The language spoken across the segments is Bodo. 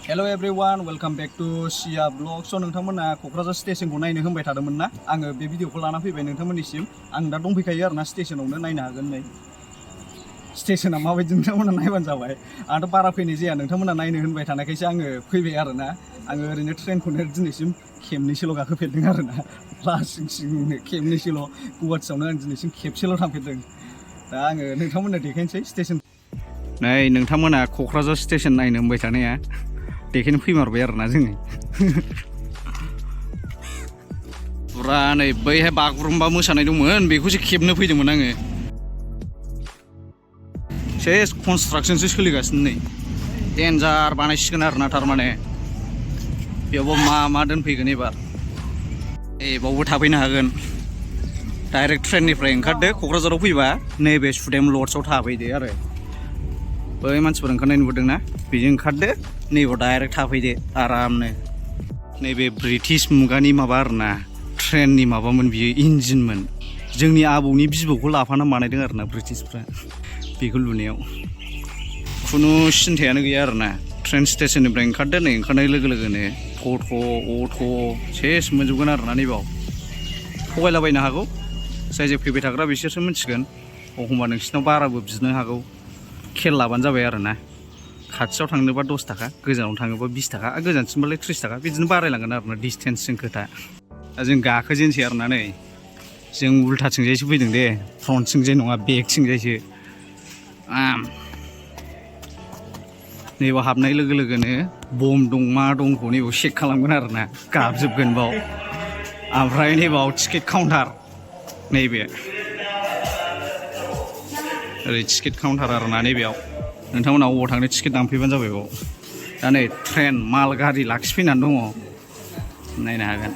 Hello everyone, welcome back to Sia Vlog. So नोंथांमोना क'क्राझार स्टेशनखौ नायनो होनबाय थादोंमोन ना आङो बे भिडिअखौ लाना फैबाय नोंथांमोननिसिम आं दा दंफैखायो आरोना स्टेशनावनो नायनो हागोन नै स्टेशना माबायदि नोंथांमोना नायबानो जाबाय आंथ' बारा फैनाय जाया नोंथांमोना नायनो होनबाय थानायखायसो आङो फैबाय आरोना आङो ओरैनो ट्रेनखौनो दिनैसिम खेबनैसोल' गाखोफेरदों आरोना लासिं सिंनो खेबनैसोल' गुवाहाटियावनो आं दिनैसिम खेबसेल' थांफेरदों दा आङो नोंथांमोननो देखायनोसै स्टेशन नै नोंथांमोना क'क्राझार स्टेशन नायनो होनबाय थानाया देखायनो फैमारबाय आरोना जोङो पुरा नै बैहाय बागुरुम्बा मोसानाय दंमोन बेखौसो खेबनो फैदोंमोन आङो सेस कनस्ट्राक्सनसो सोलिगासिनो नै डेन्जार बानायसिगोन आरोना थारमाने बेयावबो मा दोनफैगोन एबार बावबो थाफैनो हागोन डाइरेक्ट ट्रेननिफ्राय ओंखारदो क'क्राझाराव फैबा नैबे सुदेम लड्सआव थाफैदो आरो बै मानसिफोर ओंखारनाय नुबोदोंना बेजों ओंखारदो नैबाव डाइरेक्ट थाफैदो आरामनो नैबे ब्रिटिश मुगानि माबा आरोना ट्रेननि माबामोन बियो इन्जिनमोन जोंनि आबौनि बिबौखौ लाफाना बानायदों आरोना ब्रिटिशफ्रा बेखौ लुनायाव खुनु सिन्थायानो गैया आरोना ट्रेन स्टेशननिफ्राय ओंखारदो नै ओंखारनाय लोगो लोगोनो टट' अट' सेस मोनजोबगोन आरोना नैबाव थगायलाबायनो हागौ जाय जाय फैबाय थाग्रा बिसोरसो मिथिगोन एखमबा नोंसिनाव बाराबो बिनो हागौ खेल लाबानो जाबाय आरोना खाथियाव थांनोबा 10 थाखा गोजानाव थाङोबा 20 थाखा गोजानसिमबालाय 30 थाखा बिदिनो बारायलांगोन आरोना डिसटेन्सजों खोथा दा जों गाखोजेनसै आरोना नै जों उल्थाथिंजायसो फैदों दे फ्रन्टथिंजाय नङा बेकथिंजायसो नैबाव हाबनाय लोगो लोगोनो बम दं मा दंखौ नैबाव चेक खालामगोन आरोना गाबजोबगोन बाव ओमफ्राय नैबाव टिकेट काउन्टार नैबे ओरै टिकेट काउन्टार आरोना नैबेयाव नोंथांमोना अबाव थांनो टिकेट दानफैबानो जाबाय बाव दा नै ट्रेन माल गारि लाखिफैनानै दङ नायनो हागोन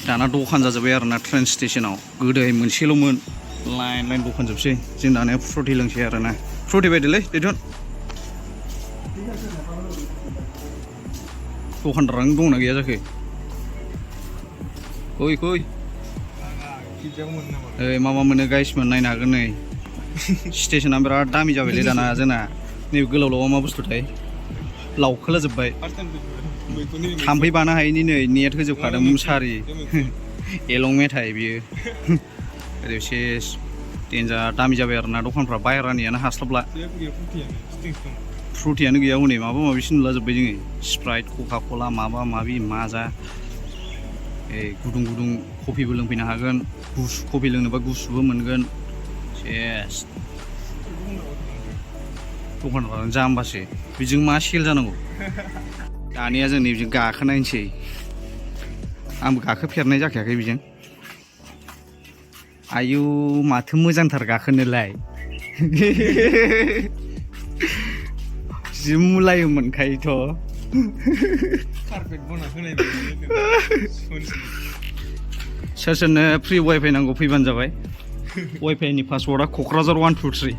दाना दखान जाजोब्बाय आरोना ट्रेन स्टेशनाव गोदोहाय मोनसेल'मोन लाइन दखान जोबसै जों दानिया फ्रुटि लोंसै आरोना फ्रुटि बायदोलै दैथुन दखानदारानो दंना गैया जाखो खै मा मोनो गाइसमोन नायनो हागोन नै स्टेशना बिराद दामि जाबायलै दाना जोंना नैबे गोलाव मा बुस्थुथाय लावखोला जोब्बाय थाम्फै बानो हायैनि नै नेट होजोबखादों मुसारि एलं मेथाइ बियो ओरै सेस डेन्जार दामि जाबाय आरोना दखानफ्रा बायह्रानियानो हास्लाबला फ्रुटियानो गैया हनै माबा माबिसो नुला जोब्बाय जोङो स्प्राइट कका कला माबा माबि माजा गुदुं कफिबो लोंफैनो हागोन गुसु कफि लोंनोबा गुसुबो मोनगोन सेस दखानफ्रानो जाम्बासो बेजों मा सेल जानांगौ दानिया जों नैबेजों गाखोनायनोसै आंबो गाखोफेरनाय जाखायाखै बेजों आयु माथो मोजांथार गाखोनोलाय जि मुलायोमोनखायोथ' सोरनो फ्रि वाइफाइ नांगौ फैबानो जाबाय वाइफाइनि पासवार्डआ क'क्राझार 1 2 3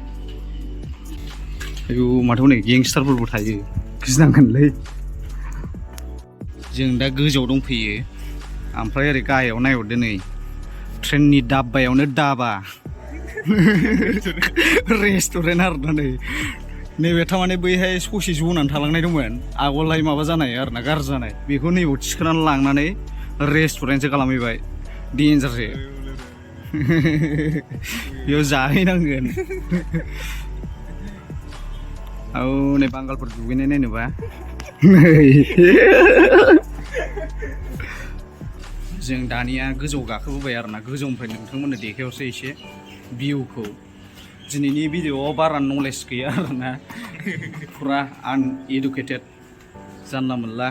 आयु माथो हनै गेंस्टारफोरबो थायो गिनांगोनलै जों दा गोजौआव दंफैयो ओमफ्राय ओरै गाहायाव नायहरदो नै ट्रेननि दाब्बायावनो दाबा रेस्टुरेन्ट आरोना नैबे थारमाने बैहाय ससे जनानै थालांनाय दंमोन आगोलहाय माबा जानाय आरोना गाज्रि जानाय बेखौ नैबाव थिखोनानै लांनानै रेस्टुरेन्टसो खालामहैबाय डेन्जारसो बेयाव जाहैनांगोन औ नै बांगालफोर दुगैनाय नायनोबा जों दानिया गोजौ गाखोबोबाय आरोना गोजौनिफ्राय नोंथांमोननो देखायहरसै एसे भिउखौ दिनैनि भिडिअआव बारा नलेज गैया आरोना फुरा आनइडुकेटेड जानला मोनला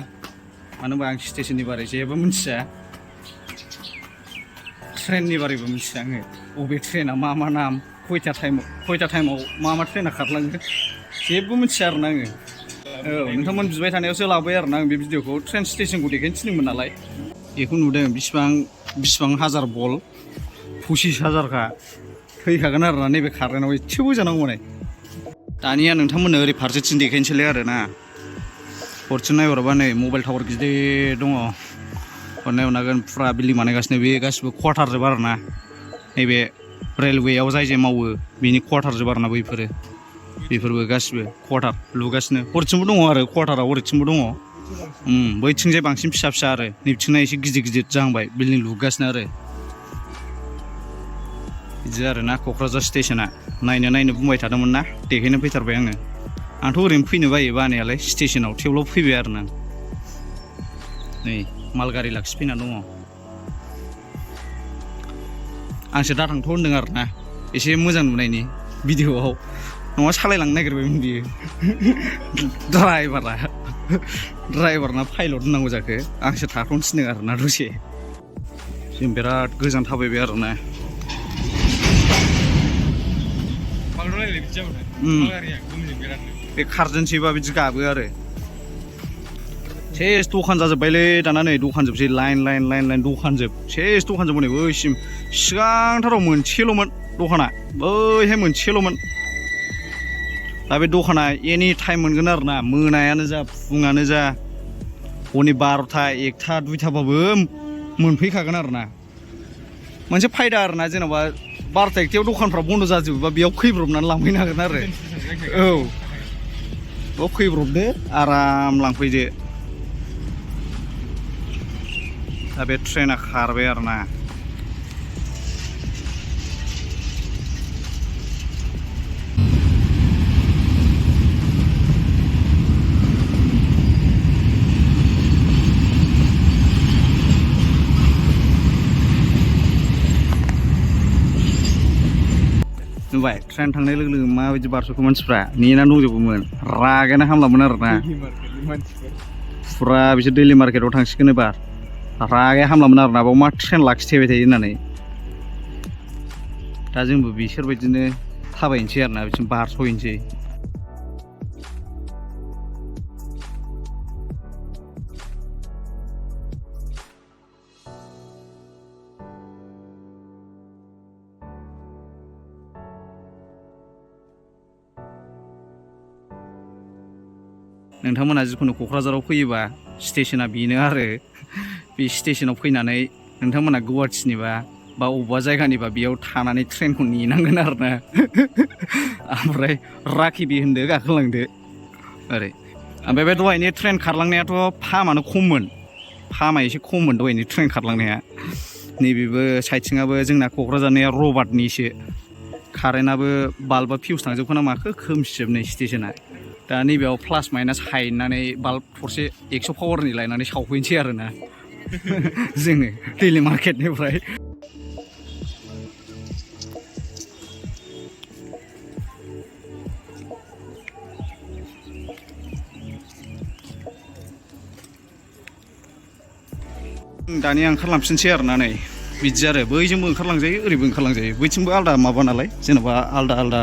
मानो होनबा आं स्टेशननि बारै जेबो मिथिया ट्रेननि बारैबो मिथिया आङो बबे ट्रेना मा नाम खयथा टाइमाव मा ट्रेना खारलाङो जेबो मिथिया आरोना आङो नोंथांमोन बिबाय थानायावसो लाबाय आरोना आं बे भिडिअखौ ट्रेन स्टेशनखौ देखायनो थिनदोंमोन नालाय बेखौ नुदों बिसिबां हाजार बल 25,000खा थैखागोन आरोना नैबे खारनायाव एसेबो जानांगौ माने दानिया नोंथांमोननो ओरै फारसेथिं देखायनोसैलाय आरोना हरथिं नायहरबा नै मबाइल टावार गिदिर दङ हरनायाव नागोन फुरा बिल्डिं बानायगासिनो बे गासिबो क्वार्टारजोब आरोना नैबे रेलवेयाव जाय जाय मावो बिनि क्वार्टारजोब आरोना बेफोरबो गासिबो क्वार्टार लुगासिनो हरथिंबो दङ आरो क्वार्टारा हरथिंबो दङ बैथिंजाय बांसिन फिसा फिसा आरो नैथिंना एसे गिदिर गिदिर जाहांबाय बिल्डिं लुगासिनो आरो बिदि आरोना क'क्राझार स्टेसना नायनो बुंबाय थादोंमोन ना देखायनो फैथारबाय आंथ' ओरैनो फैनो बायो बानायालाय स्टेसनाव थेवब्लाबो फैबाय आरो ना नै माल गारि लाखिफैना दङ आंसो दाथांथ' होनदों आरो ना एसे मोजां नुनायनि भिडिअ'आव नङा सालायलांनो नागिरबायमोन बियो ड्राइभारना पाइलट होननांगौ जाखो आंसो थाथ'नो थिनदों आरो ना दसे जों बिराद गोजान थाबायबाय आरो ना बे खारजोनसैबा बिदि गाबो आरो सेस दखान जाजोब्बायलै दाना नै दखान जोबसै लाइन दखानजोब सेस दखान जोबबाय बैसिम सिगांथाराव मोनसेल'मोन दखाना बैहाय मोनसेल'मोन दा बे दखाना एनि टाइम मोनगोन आरो ना मोनायानो जा फुङानो जा हरनि 12टा 1टा 2टाबाबो मोनफैखागोन आरो ना मोनसे फायदा आरो ना जेनेबा 12टा 1टायाव दखानफ्रा बन्द' जाजोबोबा बेयाव फैब्रबनानै लांफैनो हागोन आरो औ बेयाव फैब्रबदो आराम लांफैदो दा बे ट्रेना खारबाय आरो ना नुबाय ट्रेन थांनाय लोगो लोगो माबायदि बारस'खौ मानसिफ्रा नेना दंजोबोमोन रागायानो हामलामोन आरोना फुरा बिसोर दैलि मार्केटाव थांसिगोन एबार रागाया हामलामोन आरोना बाव मा ट्रेन लाखिथेबाय थायो होननानै दा जोंबो बिसोरबायदिनो थाबायनोसै आरोना बिसिम बारस'हैनोसै नोंथांमोना जिखुनु क'क्राझाराव फैयोबा स्टेसना बेनो आरो बे स्टेसनाव फैनानै नोंथांमोना गुवाहाटिनिबा बा अबेबा जायगानिबा बेयाव थानानै ट्रेनखौ नेनांगोन आरोना ओमफ्राय राखिबि होनदो गाखोलांदो ओरै ओमफ्राय बे दहायनि ट्रेन खारलांनायाथ' फामानो खममोन फामा एसे खममोन दहायनि ट्रेन खारलांनाया नैबेबो साइथिंआबो जोंना क'क्राझारनिया रबार्टनिसो कारेन्टआबो बाल्बा फिउस थांजोबखो ना माखो खोमसिजोब नै स्टेसना दा नैबेयाव प्लास माइनास हायनानै बाल्ब थरसे 100 पावारनि लायनानै सावफैनोसै आरोना जोङो दैलि मार्केटनिफ्राय दानिया ओंखारलांफिनसै आरोना नै बिदि आरो बैजोंबो ओंखारलांजायो ओरैबो ओंखारलांजायो बैथिंबो आलदा माबा नालाय जेनेबा आलदा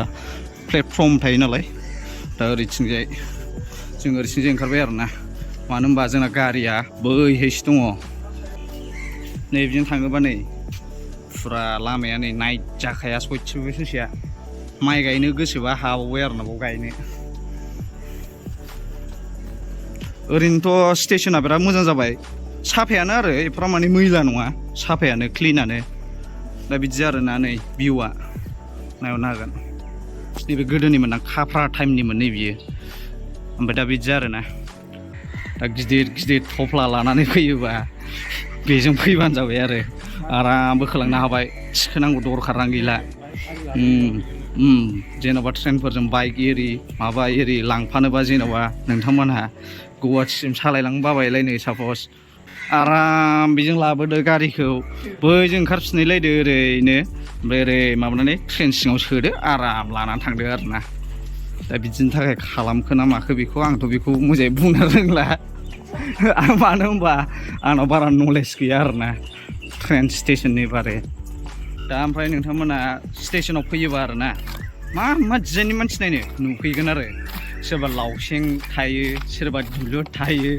प्लेटफर्म थायो नालाय दा ओरैथिंजाय जों ओरैथिंजाय ओंखारबाय आरोना मानो होनबा जोंना गारिया बैहायसो दङ नै बिजों थाङोबा नै फुरा लामाया नै नाइट जाखाया सयथिंबो ससेया माइ गायनो गोसोबा हाबावबाय आरोना बाव गायनो ओरैनोथ' स्टेसना बिराद मोजां जाबाय साफायानो आरो एफाराब माने मैला नङा साफायानो क्लिनानो दा बिदि आरोना नै भिउआ नायहरनो हागोन नैबे गोदोनिमोन ना खाफ्रा टाइमनिमोन नै बियो ओमफ्राय दा बिदि आरोना दा गिदिर थफ्ला लानानै फैयोबा बेजों फैबानो जाबाय आरो आराम बोखोलांनो हाबाय थिखोनांगौ दरखारानो गैला जेन'बा ट्रेनफोरजों बाइक एरि माबा एरि लांफानोबा जेन'बा नोंथांमोनहा गुवाहाटिसिम सालायलांनो बाबायलाय नै सापस आराम बेजों लाबोदो गारिखौ बैजों ओंखारफिननायलायदो ओरैनो ओमफ्राय ओरै माबानानै ट्रेन सिङाव सोदो आराम लानानै थांदो आरोना दा बिदिनि थाखाय खालामखो ना माखो बेखौ आंथ' बेखौ मोजाङै बुंनो रोंला मानो होनबा आंनाव बारा नलेज गैया आरोना ट्रेन स्टेसननि बारै दा ओमफ्राय नोंथांमोना स्टेसनाव फैयोबा आरोना मा डिजाइननि मानसि नायनो नुफैगोन आरो सोरबा लावसें थायो सोरबा दुलुर थायो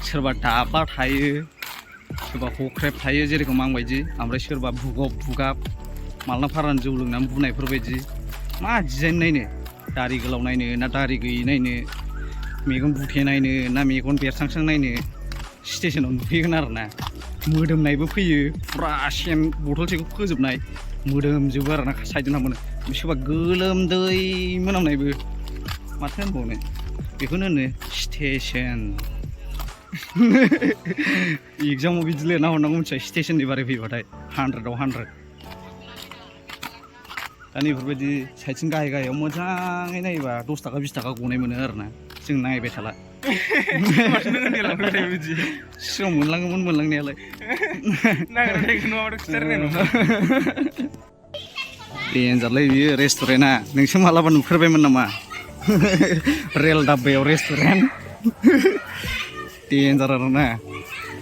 सोरबा दाबा थायो सोरबा हख्रेब थायो जेरेखम आं बायदि ओमफ्राय सोरबा बुगाब मालाबा फारान जौ लोंनानै बुनायफोरबायदि मा डिजाइन नायनो दारि गोलाव नायनो ना दारि गैयि नायनो मेगन बुथे नायनो ना मेगन बेरसांसां नायनो स्टेशनाव नुफैगोन आरोना मोदोमनायबो फैयो फुरा सेन बथलसेखौ फोजोबनाय मोदोमजोबो आरोना साइडजों मोनो सोरबा गोलोमदै मोनामनायबो माथो होनबावनो बेखौनो होनो स्टेशन एगजामाव बिदि लिरना हरनांगौ मिथिया स्टेशननि बारै फैबाथाय 100आव 100 दा नैफोरबायदि साइडथिं गाहाय गाहायाव मोजाङै नायोबा 10 थाखा 20 थाखा गनाय मोनो आरोना जों नायबाय थाला सिगाङाव मोनलाङोमोन मोनलांनायालाय देन्जारलै बियो रेस्टुरेन्टआ नोंसो मालाबा नुफेरबायमोन नामा रेल दाब्बायाव रेस्टुरेन्ट देन्जार आरोना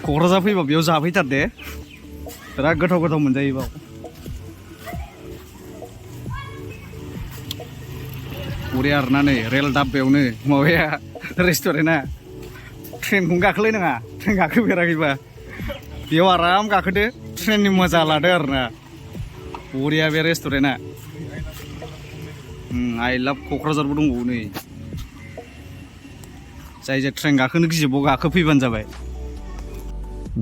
क'क्राझार फैबा बेयाव जाफैथार दे बिराद गोथाव गोथाव मोनजायो बाव बरिया आरोना नै रेल दाब्बायावनो माबाया रेस्टुरेन्टआ ट्रेनखौनो गाखोलाय नाङा ट्रेन गाखोफेराखैबा बेयाव आराम गाखोदो ट्रेननि मजा लादो आरोना बरिया बे रेस्टुरेन्टआ आइ लाभ क'क्राझारबो दंबावो नै जाय जे ट्रेन गाखोनो गिजोबाव गाखोफैबानो जाबाय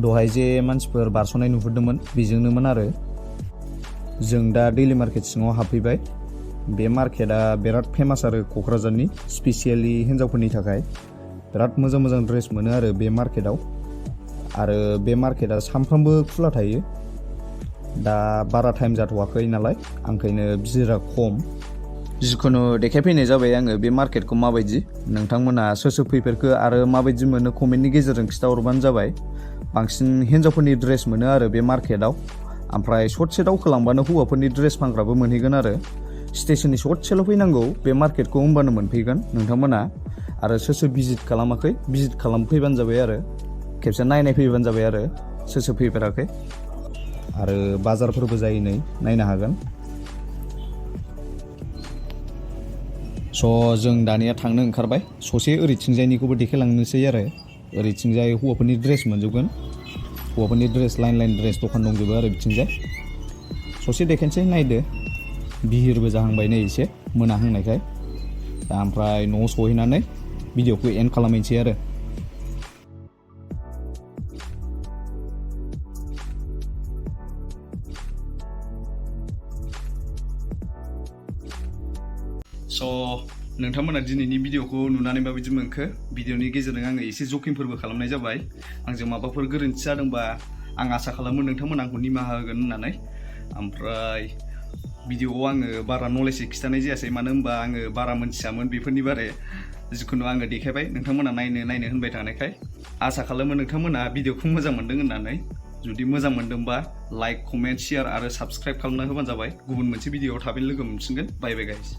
दहाय जे मानसिफोर बारस'नाय नुहुरदोंमोन बेजोंनोमोन आरो जों दा दैलि मार्केट सिङाव हाबफैबाय बे मार्केटआ बिराद फेमास आरो क'क्राझारनि स्पेसियेलि हिन्जावफोरनि थाखाय बिराद मोजां मोजां ड्रेस मोनो आरो बे मार्केटआव आरो बे मार्केटआ सानफ्रामबो खुला थायो दा बारा टाइम जाथ'वाखै नालाय ओंखायनो भिरा खम जिखुनु देखायफैनाय जाबाय आङो बे मार्केटखौ माबायदि नोंथांमोना सोर सोर फैफेरखो आरो माबायदि मोनो कमेन्टनि गेजेरजों खिथाहरबानो जाबाय बांसिन हिन्जावफोरनि ड्रेस मोनो आरो बे मार्केटआव ओमफ्राय ससे दावखोलांबानो हौवाफोरनि ड्रेस फानग्राबो मोनहैगोन आरो स्टेशननि ससेल' फैनांगौ बे मार्केटखौ होमबानो मोनफैगोन नोंथांमोना आरो सोर सोर भिजिट खालामाखै भिजिट खालामफैबानो जाबाय आरो खेबसे नायनाय फैबानो जाबाय आरो सोर सोर फैफेराखै आरो बाजारफोरबो जायो नै नायनो हागोन स' जों दानिया थांनो ओंखारबाय ससे ओरैथिंजायनिखौबो देखायलांनोसै आरो ओरैथिंजाय हौवाफोरनि ड्रेस मोनजोबगोन हौवाफोरनि ड्रेस लाइन लाइन ड्रेस दखान दंजोबो आरो बिथिंजाय ससे देखायनोसै नायदो बिहिरबो जाहांबाय नै एसे मोनाहांनायखाय दा ओमफ्राय न'आव सहैनानै भिडिअखौ एन्ड खालामहैनोसै आरो स' नोंथांमोना दिनैनि भिडिअखौ नुनानै माबायदि मोनखो भिडिअनि गेजेरजों आङो एसे जकिंफोरबो खालामनाय जाबाय आंजों माबाफोर गोरोन्थि जादोंबा आं आसा खालामो नोंथांमोना आंखौ निमाहा होगोन होननानै ओमफ्राय भिडिअआव आङो बारा नलेजै खिथानाय जायासै मानो होनबा आङो बारा मोनथियामोन बेफोरनि बारे जिखुनु आङो देखायबाय नोंथांमोना नायनो होनबाय थानायखाय आसा खालामो नोंथांमोना भिडिअखौ मोजां मोनदों होननानै जुदि मोजां मोनदोंबा लाइक कमेन्ट शेयार आरो साबस्क्राइब खालामना होबानो जाबाय गुबुन मोनसे भिडिअआव थाबैनो लोगो मोनफिनगोन बाय बाय गाइस